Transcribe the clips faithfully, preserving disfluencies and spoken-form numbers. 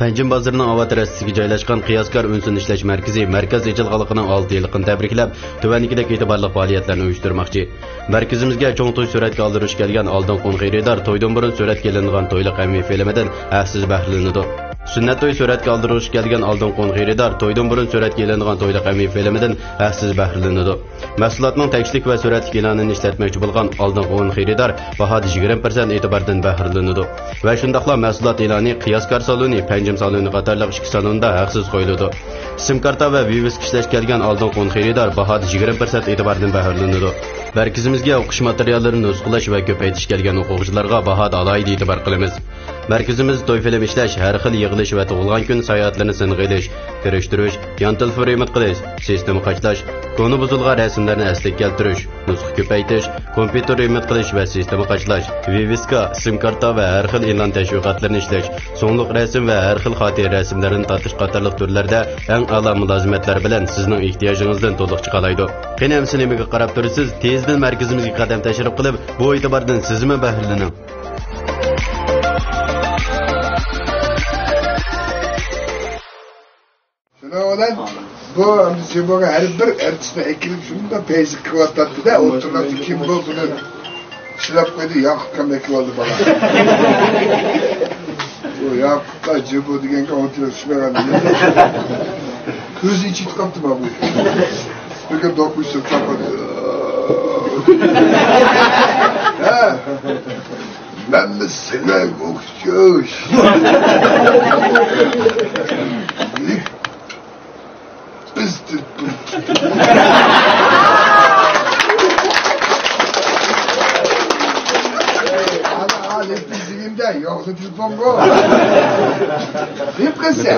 پەنجىم بازىرىنىڭ ئاۋات رەستىسىگە جايلاشقان قىياسكار ئۈنسۇن ئىشلەش مەركىزى مەركەز ئېچىلغانلىقىنىڭ ئالتە يىللىقىنى تەبرىكلەپ، تۆۋەندىكىدەك ئېتىبارلىق پائالىيەتلەرنى ئۇيۇشتۇرماقچى. مەركىزىمىزگە چوڭ توي سۈرەتكە ئالدۇرغۇچى كەلگەن ئالدىنقى ئون خېرىدار تويدىن بۇرۇن سۈرەتكە ئېلىنغان تويلۇق ئەمەۋى فىلىمىدىن ھەقسىز بەھرىلىنىدۇ. سۈننەت توي سۈرەتكە ئالدۇرغۇچى كەلگەن ئالدىنقى ئون خېرىدار تويدىن بۇرۇن سۈرەتكە ئېلىنغان تويلۇق ئەمەۋى فىلىمىدىن ھەقسىز بەھرىلىنىدۇ. مەھسۇلاتنىڭ تەكىستلىك ۋە سۈرەتلىك ئېلانىنى ئىشلەتمەكچى بولغان ئالدىنقى ئون خېرىدار باھادا يىگىرمە پىرسەنت ئېتىباردىن بەھرىلىنىدۇ. ۋە شۇنداقلا مەھسۇلات ئېلانى قىياسكار سالونى، پەنجىم سالونى قاتارلىق ئىككى سالوندا ھەقسىز قويۇلىدۇ. سىم كارتا ۋە ۋىۋىسكا ئىشلەش كەلگەن ئالدىنقى ئون خېرىدار باھادا يىگىرمە پىرسەنت ئېتىباردىن بەھرىلىنىدۇ. مەركىزىمىزگە ئوقۇش ماتېرىياللىرىنى نۇسخىلاش ۋە كۆپەيتىش كەلگەن ئوقۇغۇچىلارغا باھادا ئالاھىدە ئېتىبار قىلىمىز. مەركىزىمىز توي فىلىم ئىشلەش، ھەر خىل يىغىلىش ۋە تۇغۇلغان كۈن ساياھەتلىرىنى سىنغا ئېلىش، كىرىشتۈرۈش، يان تېلېفون رېمونت قىلىش، سىستېما قاچىلاش، كونا بۇزۇلغان رەسىملەرنى ئەسلىگە كەلتۈرۈش، نۇسخا كۆپەيتىش، كومپيۇتېر رېمونت قىلىش ۋە سىستېما قاچىلاش، ۋىۋىسكا، سىم كارتا ۋە ھەر خىل ئېلان تەشۋىقاتلىرىنى ئىشلەش، سۇڭلۇق رەسىم ۋە ھەر خىل خاتىرە رەسىملىرىنى تارتىش قاتارلىق تۈرلەردە ئەڭ ئەلا مۇلازىمەتلەر بىلەن سىزنىڭ ئېھتىياجىڭىزدىن تولۇق چىقالايدۇ. قېنى ئەمىسە نېمىگە قاراپ تۇرىسىز؟ تېزدىن مەركىزىمىزگە قەدەم تەشرىپ قىلىپ، بۇ ئېتىباردىن سىزمۇ بەھرىلىنىڭ. شۇنىڭ بىلەن بۇ ئەمدى جىموغا ھەر بىر ئارتىسنى ئەكىرىپ شۇنداق پەيزى قىلىۋاتاتتى-دە، ئوتتۇرىلاردا كىم بۇ بۇنى چىلاپ قويدى، ياقۇپ كەم ئەكىۋالدى بالا. بۇ ياقۇپقا جىمو دېگەنگە ئوتتۇرىغا چۈشمەيۋالدى. كۆزى ئىچىپ قاپتۇ ما بۇ. بىرگە دوقمۇش سىرتلاپ قويدى. ھە. مەنمۇ سېنىڭ ئوخشاش. بىز تېلېفون. ئانا، ئانا، دېگەندە يوقسا تېلېفونغۇ. دەپ قالسا.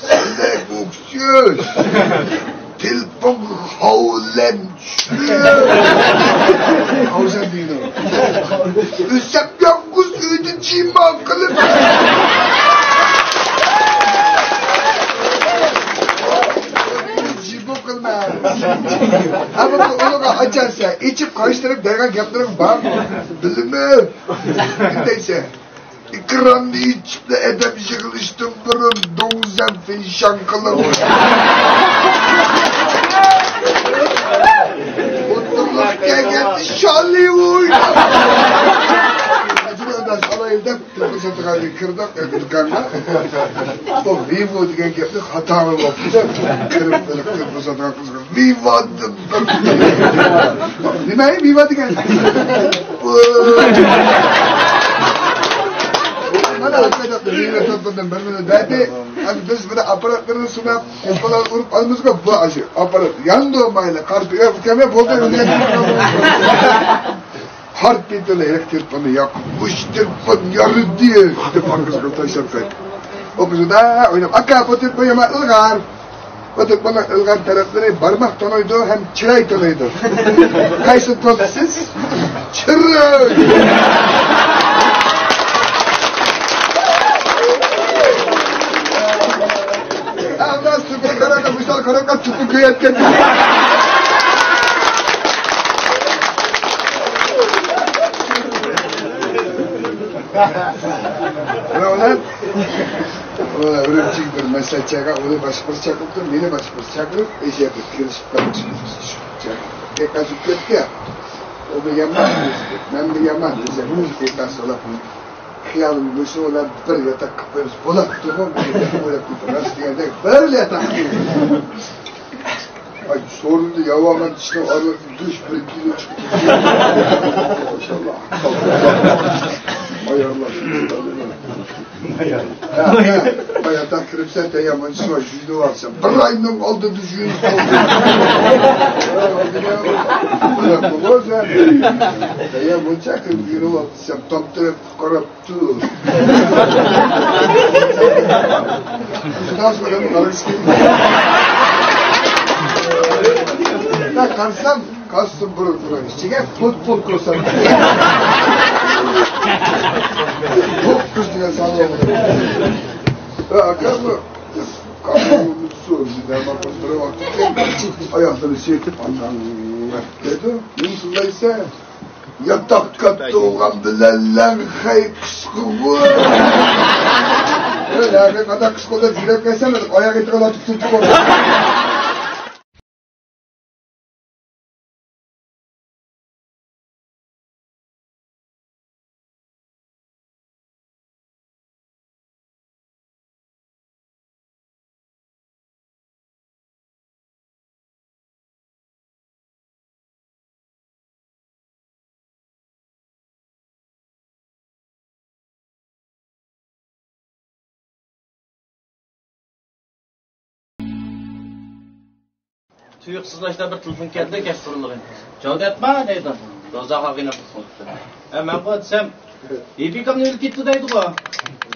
سېنىڭ ئوخشاش. تېلېفونغا خاۋلەن چۈشتى. خاۋزەن دېگىنى. ئۆزەپ يالغۇز ئۆيدە جىما قىلىپ. جىما قىلما. ئەمما ئۇنىڭغا ئاچارسەن، ئېچىپ قايتۇرۇپ دەيدىغان گەپلىرىڭ بارمۇ؟ بىلىمەن. نېمە دەيسەن؟ ئېكراننى ئېچىپلا ئادەم يىغىلىشتىن بۇرۇن دوڭزەن فىنشان قىلىڭ. ئوتتۇرىلارغا كەلگەندە شالى ئويناپ. ئاداش ئالايلى دەپ تېلېفون ساتىدىغانغا كىردۇق دۇكانغا. بۇ ۋىۋو دېگەن گەپنى خاتا بوپتۇ. كىرىپ بىر تېلېفون ساتىدىغان قىزغا ۋىۋادىن بىر. نېمە ۋىۋا دېگەن؟ مانا ھەقىقەتەن ۋىۋا تېلېفوندىن بىر مىنۇت بەردى. ئەمدى بىز بۇنى ئاپپاراتلىرىنى سۇناپ، تېلېفونلارنى ئۇرۇپ ئالىمىزغۇ، بۇ ئاشۇ ئاپپارات ياندۇرمايلا قارىپى يوق ئىكەن، بولدى. ھارپ ئېتىلدى، ھېلىقى تېلېفوننى ياق. مۇشۇ تېلېفون يارىدى دەپ ئاكىسىغا تاشلاپ قويدى. ئۇ قىزدا ئويناپ، ئاكا، بۇ تېلېفون يامان ئىلغار. بۇ تېلېفوننىڭ ئىلغار تەرەپلىرى بارماق تونۇيدۇ ھەم چىراي تونۇيدۇ. قايسىنى تونۇيسىز؟ چىراي! ئەمما سۈپۈر قاراققا، مۇشتار قاراققا تۈپۈر كۆيەتكەن. ئۇلار ئۈرۈمچىگە بىر مەسلىھەت چاقىرىپ، ئۇنى باشقا بىر چاقىرىپتۇ، مېنى باشقا بىر چاقىرىپ، ئەشەدە كېلىشىپ قالدۇق. دېققەت كەتكەن. ئۇمۇ يامان، مەنمۇ يامان دېسەم، دېققەت سولاپ. خىيالىم مۇشۇ بىلەن بىر ياتاق قىلىپ قويمىسا بولاتتىغۇ، دېگەندەك بىر ياتاق قىلىپ. ئاي، سورۇندا ياۋالغان چىشنىڭ ئارىلىقىدىن گۆش بىر كىلو چىقىپ كەتتى. ماشاللا. ئاي، ئاللا. ھە، ھە. بايا تاق كىرىپسەن، دەيە مۇنچىسى بار، يۇيۇنۇۋالسام. بىر ئاينىڭ ئالدىدا يۇيۇنۇپ قالدىم. دەيە مۇنچە كىرىپ يۇيۇنۇۋالسام، تام تەرەپكە قاراپتۇ. شۇنداق سورىدىم، قارىسام. قارىسام، كاستيۇم بۇرۇن بۇرۇن ئىچىگە پۇت پۇت كوسام. توققۇز دېگەن سان بولدى. ئاكا بۇ كاستيۇمنى سورىدى، مەن بىر ۋاقىت ئاياقلىرىنى سېتىپ ئاندان دېدى. نېمە قىلايسەن؟ ياتاققا تۇغان بىلەن لەڭخەي قىسقىغۇ. يا، مەن قانداق قىز قولدا زېرەك قىلسام، ئاياغ ئېتىغان ئاتۇپ سۈرتۈپ قويدۇم. تۇيۇقسىزلا بىر تېلېفون كەلدى، كەچقۇرۇنلۇقى. جاۋدەتما دەيدۇ. روزاغا ئاغىنە قىلىپتۇ. ھە، مەن بۇ دېسەم، ھېبىكامنى ئۆلۈپ كېتىپتۇ دەيدىغۇ.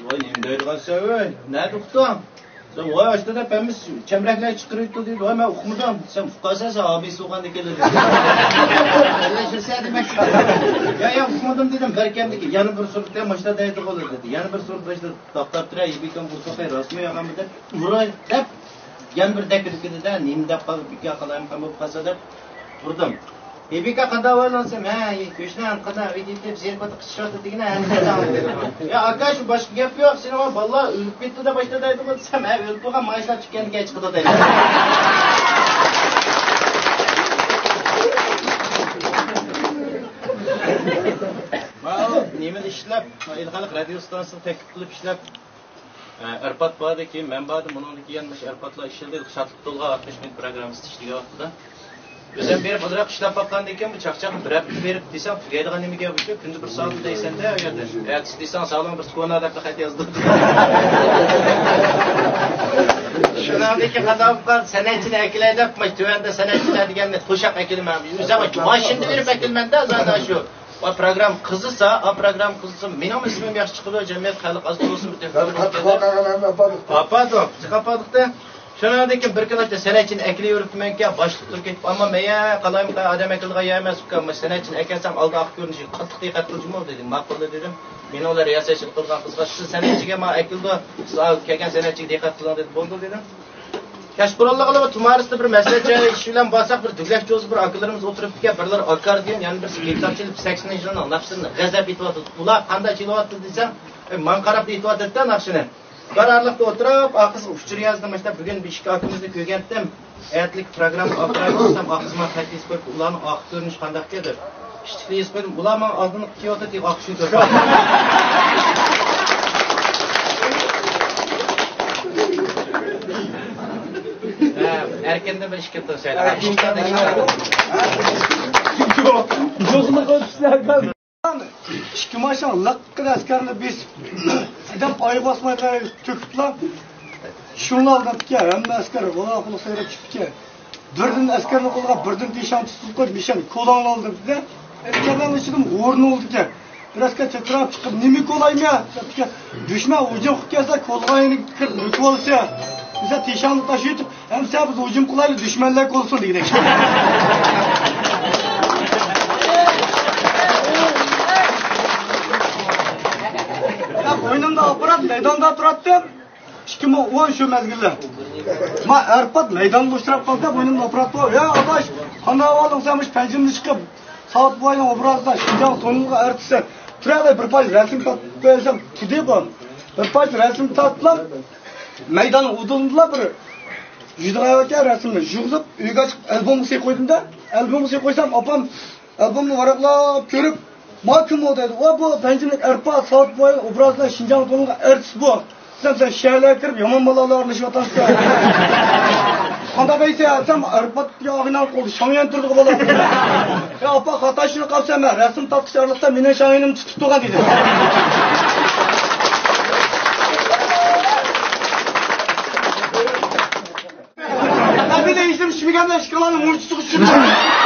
ۋاي، نېمە دەيدىغانسەن، ۋاي؟ نەدە ئۇقتۇڭ؟ دېسەم، ۋاي، ئاشتا دەپ ھەممىسى چەمبىرەكلەر چىقىرىۋېتىپتۇ دەيدۇ. ۋاي، مەن ئۇقمىدىم دېسەم، ئۇققانسەن سەن، ئابىسى ئۇققاندەك كېلىدۇ. يا، يا، ئۇقمىدىم دېدىم، بەركەمدىكى يەنە بىر سۈرەتتە ماشتا دەيدىغۇ دېدى. يەنە بىر سۈرەت باشتا توختاپ تۇرە، ھېبىكام بولسا خەير راستمۇ يالغانمۇ دەپ ئۇراي دەپ، يەنە بىر دەككە دېدى-دە، نېمە دەپ قالدى، بىكار قالايمىقان بولۇپ قالسا دەپ تۇردۇم. ھېبىكا قانداق ئەھۋالىڭ دېسەم، ھە، كۆچنىڭ قانداق ئۆيدە يېتىپ، زېرىكىپ قىچىشىۋاتىدىغىنە، ھە، دېدى. يا ئاكا، شۇ باشقا گەپ يوق، سېنىڭ بالىلار ئۆلۈپ كېتىپتۇ دەپ باشتا دەيدىغۇ دېسەم، ھە، ئۆلۈپ بولغان مايسىلار چىققاندىكىن چىقىدۇ دەيدۇ. ماۋۇ نېمىدە ئىشلەپ، ئىلى خەلق رادىيو ئىستانسىسىدا تەكلىپ قىلىپ ئىشلەپ، ئە، ئەرپات باردى، كېيىن مەن باردىم، ئۇنىڭدىن كېيىن مۇشۇ ئەرپاتلار ئىشلىدى، شادلىق تولغان ئاتمىش مىنۇت پروگراممىسى ئىشلىگەن ۋاقتىدا. ئۆزۈم بېرىپ ئازراق ئىشلەپ باققاندىن كېيىن، بۇ چاقچاق بىر ھەپتە بېرىپ دېسەڭ، تۈگەيدىغان نېمە گەپ شۇ، كۈندە بىر سائەت دەيسەن-دە ئۇ يەردە. ئەتىسى دېسەڭ، ساغلام بىر سكونا دەپلا خەت يازدى. شۇنىڭدىن كېيىن قانداق بولۇپ قالدى، سەنئەتچىنى ئەكېلەي دەپ، تۆۋەندە سەنئەتچىلەر دېگەننى توشاق ئەكېلىمەن. ئۆزۈم ماشىنىدا بېرىپ ئەكېلىمەن-دە، زادى شۇ. ۋە پروگرامما قىزىسا، ئا پروگرامما قىزىسا، مېنىڭمۇ ئىسمىم ياخشى چىقىدۇ، جەمئىيەت خەلق ئاز بولسىمۇ، تۆھپە قىلىدۇ. ئاپاردۇق، جىق ئاپاردۇق-دە. شۇنىڭدىن كېيىن بىر كۈنى سەنئەتچىنى ئەكېلىۋېرىپتىمەنكەن، باشلىق تۇرۇپ كېتىپ، ئەمما مەيە قالايمىقان ئادەم ئەكېلىدىغان يەر ئەمەس ئۇكام، سەنئەتچىنى ئەكەلسەم ئالدى ئاق كۆرۈنۈشى قاتتىق دىققەت قىل جۇمۇ دېدى. ماقۇل دېدىم. مېنى ئۇلار رىياسەتچىلىك قىلىدىغان قىزغا، سىز سەنئەتچىگە ماڭا ئەكېلىدۇ، سىز كەلگەن سەنئەتچىگە دىققەت قىلىڭ دېدى. بولدى دېدىم. كەچقۇرۇنلۇقىدا تۇمارىستا بىر مەسلىھەت جايى ئىشى بىلەن بارساق، بىر دۈگلەك جوزى بىر ئاكىلىرىمىز ئولتۇرۇپتىكەن، بىرلىرى ئاكاردىيون، يەنە بىرسى گىتار چېلىپ، سەكسىنىنچى يىلنىڭ ناخشىلىرىنى غەزەپ ئېيتىۋاتىدۇ. ئۇلار قانداق چېلىۋاتىدۇ دېسەم، ئەي، ماڭا قاراپ ئېيتىۋاتىدۇ-دە ناخشىنى. قارارلىقتا ئولتۇرۇپ، ئاخىرسى ئۇچۇر يازدىم، مۇشۇنداق بۈگۈن بىر ئىككى ئاكىمىزنى كۆرگەنتىم. ئەتىلىك پروگرامما ئاپىراي دېسەم، ئاخىرسى ماڭا خەت يېزىپ قويۇپتۇ، ئۇلارنىڭ ئارقا كۆرۈنۈشى قانداق دەپ. ئىشتىكلا يېزىپ قويدۇم. ئۇلار ماڭا ئالدىنقى كېلىۋاتىدۇ، ئاخشىمى كۆرۈپ. ھە، ئەركىندىن بىر ئىككى تۇرسايلى. ئىككى ماشىنا لىققىدە ئەسكەرنى بېسىپ، ئادەم ئايىغى باسماي تۆكۈپلا، شۇڭلار دەپتىكەن، ھەممە ئەسكەر غۇلا-غۇلا سايراپ چىقىپتىكەن. بىردىن ئەسكەرنىڭ قولىغا بىردىن تىشان تۇتۇپ قويۇپ، مىشەن كولاڭلا ئالدىم دېدى. ئەسكەرلەرنىڭ ئىچىدىن ھۇرۇن بولدىكەن. بىر ئەسكەر تىترەپ چىقىپ، نېمە كولايمەن دەپتىكەن. دۈشمەن ھۇجۇم قىلىپ كەلسە، كولىغان يېرىنى كىرىپ ئۆكۈۋالسا، بىزە تىشاننى تاشلىۋېتىپ، ئەمسە بىز ھۇجۇم قىلايلى، دۈشمەنلەر كولىسۇن دېگەن. بوينۇمدا ئاپپارات مەيداندا تۇراتتىم. ئىككى مىڭ ئون شۇ مەزگىللەر. ما ئەرپات مەيداندا ئۇچراپ قالسا، بوينۇمدا ئاپپارات بار. يا ئاداش، قانداق ئەھۋالىڭ سەن؟ مۇشۇ پەنجىمنى چىقىپ، ساۋۇت بوۋاينىڭ ئوبرازىدا شىنجاڭ تونۇلغان ئارتىسى. تۇرۇۋەر، بىر پارچە رەسىم تارتىپ قوياي دېسەم، تۇردى بۇ. بىر پارچە رەسىم تارتىپلا، مەيدان ئۇدۇلىدىلا بىر يۈزىگە ئەۋەتكەن رەسىمنى يۇغۇزۇپ، ئۆيگە چىقىپ، ئالبومغا سېلىپ قويدۇم-دە. ئالبومغا سېلىپ قويسام، ئاپام ئالبومنى ۋاراقلاپ كۆرۈپ، ما كىم ئۇ دەيدۇ. ۋە بۇ پەنجىملىك ئەرپا ساۋۇت بوۋاينىڭ ئوبرازىدا شىنجاڭ تونۇلغان ئارتىس بۇ. دېسەم، سەن شەھەرلەرگە كىرىپ يامان بالىلار ئارىلىشىۋاتامسەن. قانداق دەيسەن دېسەم، ئەرپات ياغىنىڭ قولىدا شاڭيۈەن تۇرىدىغان بالا. يا ئاپا، خاتا ئىشنى قىلىپسەن، مەن رەسىم تارتقۇچ ئارىلىقتا مېنىڭ شاڭيۈەنىمنى تۇتۇپ تۇرغان دېدى. قەبىلە ئىسىم چۈشمىگەندە ئىككىڭلارنى مۇنچە سۇغا چۈشۈردۈم.